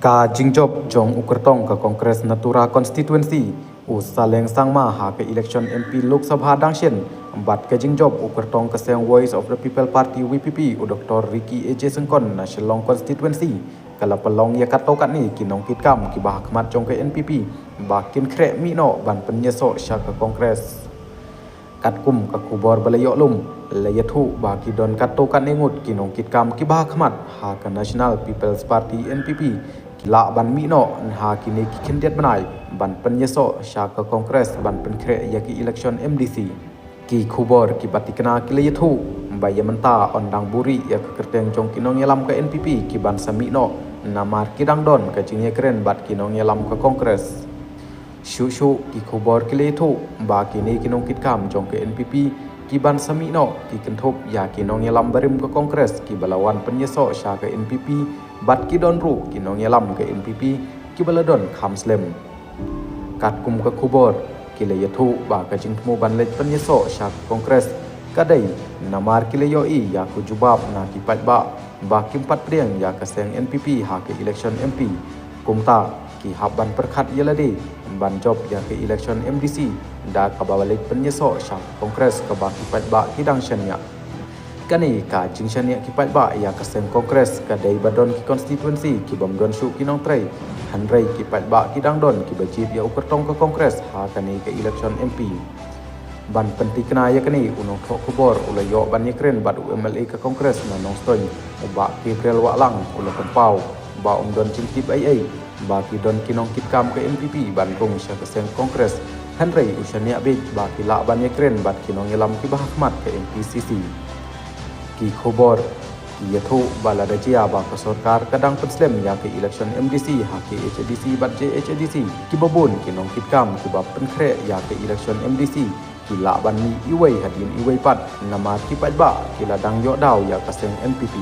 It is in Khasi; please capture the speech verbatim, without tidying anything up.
Ka jingjop jong u kyrtong ka Congress na Tura Constituency, u Saleng Sangma, ha ka election M P Lok Sabha dang shen, bad ka jingjop u kyrtong ka seng Voice of the People Party, V P P, u Doctor Ricky A J Syngkon na Shillong Constituency, ka la pynlong ïa katto katne ki nongkitkam kiba hakhmat jong ka N P P ba kin khreh mih noh ban pynïasoh sha ka Congress. Katkum ka khubor ba la ïoh lum, la ïathuh ba ki don katto katne ngut ki nongkitkam kiba hakhmat ha ka National People's Party, N P P, ki lah ban mih noh ha kine ki khyndiat bnai ban pynïasoh sha ka Congress ban pynkhreh ïa ki election M D C. Ki khubor kiba tikna ki la ïathuh ba ïa mynta yn dang buhrieh ïa ka kyrteng jong ki nongïalam ka N P P kiban sa mih noh, namar ki dang don ka jingïakren bad ki nongïalam ka Congress. Shuh shuh ki khubor ki la ïathuh ba kine ki nongkitkam jong ka N P P kiban sa mih noh ki kynthup ïa ki nongïalam barim ka Congress kiba la wan pynïasoh sha ka N P P, bad ki don ruh ki nongïalam ka N P P kiba la don kham slem. Katkum ka khubor, ki la ïathuh ba ka jingthmu ban leit pynïasoh sha ka Congress ka dei namar ki la ïohi ïa ka jubab na ki paidbah ba kim pat pdiang ïa ka seng N P P ha ka election M P. Kumta, ki hap ban pyrkhat ïa lade ban jop ïa ka election M D C da kaba leit pynïasoh sha ka Congress kaba ki paidbah ki dang shaniah. Kane ka jingshaniah ki paidbah ïa ka seng Congress ka dei ba don ki constituency kibym don shuh ki nongtrei, hynrei ki paidbah ki dang don kiba jied ïa u kyrtong ka Congress ha kane ka election M P. Ban pyntikna ïa kane, u nongthoh khubor u la ïoh ban ïakren bad u M L A ka Congress na Nongstoiñ, u Bah Gabriel Wahlang, u la pynpaw ba um don jingtip ei ei ba ki don ki nongkitkam ka N P P ban rung sha ka seng Congress, hynrei u shaniah beit ba ki lah ban ïakren bad ki nongïalam kiba hakhmat ka N P C C. Ki khubor ki ïathuh ba lada jia ba ka sorkar ka dang pynslem ïa ka election M D C ha K H A D C bad J H A D C, kiba bun ki nongkitkam kiba pynkhreh ïa ka election M D C ki lah ban mih iwei hadien iwei pat, namar ki paidbah ki la dang ïoh daw ïa ka seng N P P.